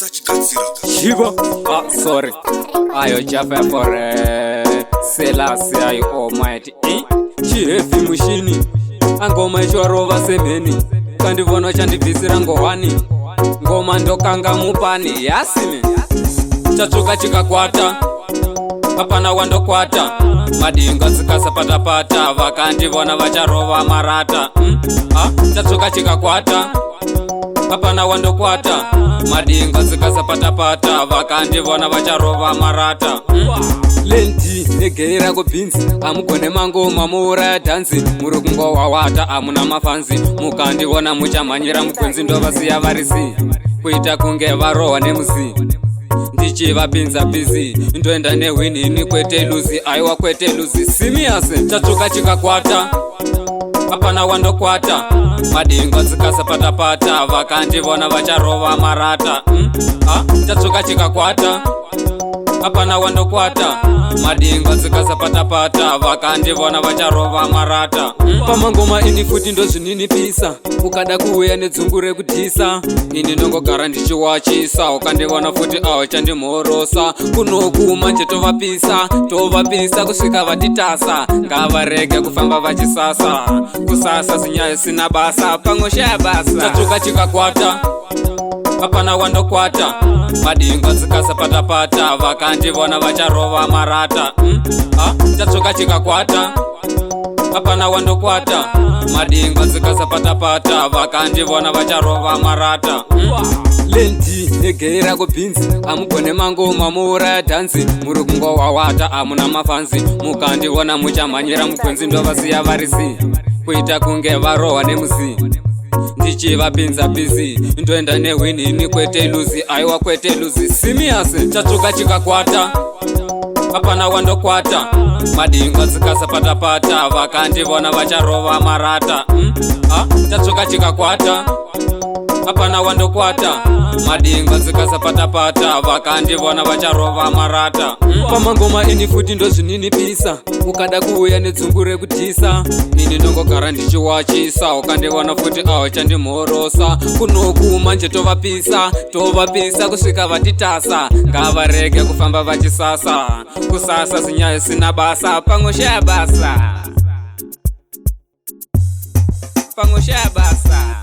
Usachigadzira. Shiva. Ah, sorry. Ayo Jafa for Selassie I Almighty. Eh? Chiheavy mushini. Angoma ichwarova semheni. Kandivona chandibvisira ngohwani. Ngoma ndokanga mupani. Yasime. Chatsvuka chikakwata. Hapana wandokwata. Madinga dzikasapatapata vakandivona vacharova marata. Ah, chatsvuka chikakwata. Hapana wandokwata. Madinga dzikasapatapata vakandivona vacharova marata. Lendi negei rako bhinzi amugone mangoma muuraya dhanzi muri kungowawata amuna mafanzi mukandiona muchamhanyira mugwenzi ndovasiya varisi kuita kunge varohwa nemuzi ndichivapinza busy ndoenda nehwinini kwete lose, aiwa kwete lose. Simiase chatsvuka chikakwata, hapana wandokwata. Madinga dzikasapatapata vakandivona vacharova marata. Ah, chatsvuka chikakwata, hapana wandokwata. Madinga dzikasapatapata vakandivona vacharova marata. Pamangoma ini futi ndozvininipisa, ukada kuuya nedzungu rekudhisa ini ndongogara ndichiwachisa. Ukandivona futi aho chandimhorosa kunoku manje tovapisa, tovapisa kusvika vatitasa. Ngavarege kufamba vachisasa kusasa zinyaya isina basa pangoshaya basa. Chatsvuka chikakwata, hapana wandokwata. Madinga dzikasapatapata vakandivona vacharova marata. Ah, chatsvuka chikakwata, hapana wandokwata. Madinga dzikasapatapata vakandivona vacharova marata. Lendi negei rako bhinzi amugone mangoma muuraya dhanzi muri kungowawata amuna mafanzi mukandiona muchamhanyira mugwenzi ndovasiya varisi kuita kunge varohwa nemuzi ndichivapinza busy ndoenda nehwinini kwete lose, aiwa kwete lose. Simiase chatsvuka chikakwata, hapana wandokwata. Madinga dzikasapatapata vakandivona vacharova marata. Ah, chatsvuka chikakwata, hapana wandokwata. Madinga dzikasapatapata vakandivona vacharova marata. Pamangoma ini futi ndozvininipisa, ukada kuuya nedzungu rekudhisa ini ndongogara ndichiwachisa. Ukandivona futi aho chandimhorosa kunoku manje tovapisa, tovapisa kusvika vatitasa. Ngavarege kufamba vachisasa kusasa zinyaya isina basa pangoshaya basa, pangoshaya basa.